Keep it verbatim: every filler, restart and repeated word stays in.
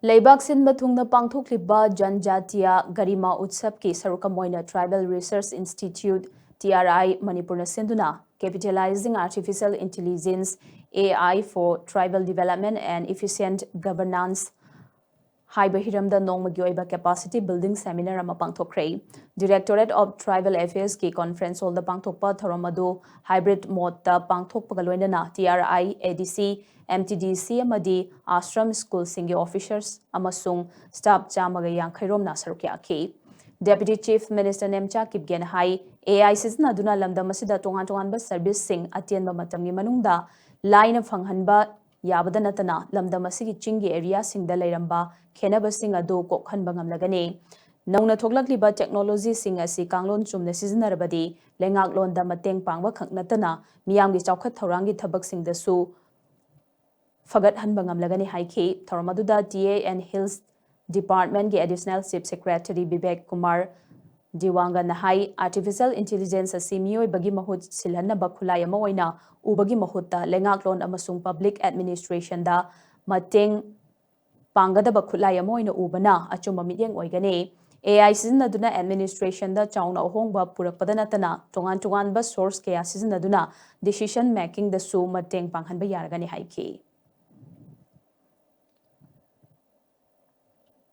ꯂꯩꯕꯥꯛ ꯁꯤꯟꯕ ꯊꯨꯡꯅ ꯄꯥꯡꯊꯣꯛꯂꯤꯕ ꯖꯟꯖꯥꯇꯤꯌꯥ ꯒꯔꯤꯃꯥ ꯎꯠꯁꯕꯀꯤ ꯁꯔꯨꯛ ꯑꯃ ꯑꯣꯏꯅ Tribal Research Institute, T R I, ꯃꯅꯤꯄꯨꯔꯅ ꯁꯤꯟꯗꯨꯅ Capitalizing Artificial Intelligence, A I for Tribal Development and Efficient Governance ꯍꯥꯏꯕ ꯍꯤꯔꯝꯗ ꯅꯣꯡꯃꯒꯤ ꯑꯣꯏꯕ capacity building seminar ꯑꯃ ꯄꯥꯡꯊꯣꯛꯈ꯭ꯔꯦ꯫ Directorate of Tribal Affairs ꯀꯤ conference hall ꯗ ꯄꯥꯡꯊꯣꯛꯄ ꯊꯧꯔꯝ ꯑꯗꯨ hybrid mode ꯇ ꯄꯥꯡꯊꯣꯛꯄꯒ ꯂꯣꯏꯅꯅ T R I, A D C, M T D C ꯑꯃꯗꯤ Ashram school ꯁꯤꯡꯒꯤ officers ꯑꯃꯁꯨꯡ staff ꯆꯥꯝꯃꯒ ꯌꯥꯡꯈꯩ ꯔꯣꯝꯅ ꯁꯔꯨꯛ ꯌꯥꯈꯤ꯫ Deputy Chief Minister Nemcha ꯀꯤꯞꯒꯦꯅ high, A I ꯁꯤꯖꯤꯟꯅꯗꯨꯅ ꯂꯝꯗꯝ ꯑꯁꯤꯗ ꯇꯣꯉꯥꯟ ꯇꯣꯉꯥꯟꯕ service ꯁꯤꯡ ꯑꯇꯦꯟꯕ ꯃꯇꯝꯒꯤ ꯃꯅꯨꯡꯗ ꯂꯥꯏꯅ ꯐꯪꯍꯟꯕ ꯌꯥꯕꯗ ꯅꯠꯇꯅ ꯂꯝꯗꯝ ꯑꯁꯤꯒꯤ ꯆꯤꯡꯒꯤ area ꯁꯤꯡꯗ ꯂꯩꯔꯝꯕ ꯈꯦꯟꯅꯕꯁꯤꯡ ꯑꯗꯨ ꯀꯣꯛꯍꯟꯕ ꯉꯝꯂꯒꯅꯤ꯫ ꯅꯧꯅ ꯊꯣꯛꯂꯛꯂꯤꯕ technology ꯁꯤꯡ ꯑꯁꯤ ꯀꯥꯡꯂꯣꯟ ꯆꯨꯝꯅ ꯁꯤꯖꯤꯟꯅꯔꯕꯗꯤ ꯂꯩꯉꯥꯛꯂꯣꯟꯗ ꯃꯇꯦꯡ ꯄꯥꯡꯕ ꯈꯛ ꯅꯠꯇꯅ ꯃꯤꯌꯥꯝꯒꯤ ꯆꯥꯎꯈꯠ ꯊꯧꯔꯥꯡꯒꯤ ꯊꯕꯛꯁꯤꯡꯗꯁꯨ ꯐꯒꯠꯍꯟꯕ ꯉꯝꯂꯒꯅꯤ ꯍꯥꯏꯈꯤ꯫ ꯊꯧꯔꯝ ꯑꯗꯨꯗ T A and Hills Department ꯀꯤ Additional Chief Secretary Bibek Kumar ꯗꯤꯋꯥꯡꯒꯅ ꯍꯥꯏ, Artificial Intelligence ꯑꯁꯤ ꯃꯤꯑꯣꯏꯕꯒꯤ ꯃꯍꯨꯠ ꯁꯤꯜꯍꯟꯅꯕ ꯈꯨꯠꯂꯥꯏ ꯑꯃ ꯑꯣꯏꯅ ꯎꯕꯒꯤ ꯃꯍꯨꯠꯇ ꯂꯩꯉꯥꯛꯂꯣꯟ ꯑꯃꯁꯨꯡ public administration ꯗ ꯃꯇꯦꯡ ꯄꯥꯡꯒꯗꯕ ꯈꯨꯠꯂꯥꯏ ꯑꯃ ꯑꯣꯏꯅ ꯎꯕꯅ ꯑꯆꯨꯝꯕ ꯃꯤꯠꯌꯦꯡ ꯑꯣꯏꯒꯅꯤ꯫ A I ꯁꯤꯖꯤꯟꯅꯗꯨꯅ administration ꯗ ꯆꯥꯎꯅ ꯑꯍꯣꯡꯕ ꯄꯨꯔꯛꯄꯗ ꯅꯠꯇꯅ ꯇꯣꯉꯥꯟ ꯇꯣꯉꯥꯟꯕ source ꯀꯌꯥ ꯁꯤꯖꯤꯟꯅꯗꯨꯅ decision making ꯗꯁꯨ ꯃꯇꯦꯡ ꯄꯥꯡꯍꯟꯕ ꯌꯥꯔꯒꯅꯤ ꯍꯥꯏꯈꯤ꯫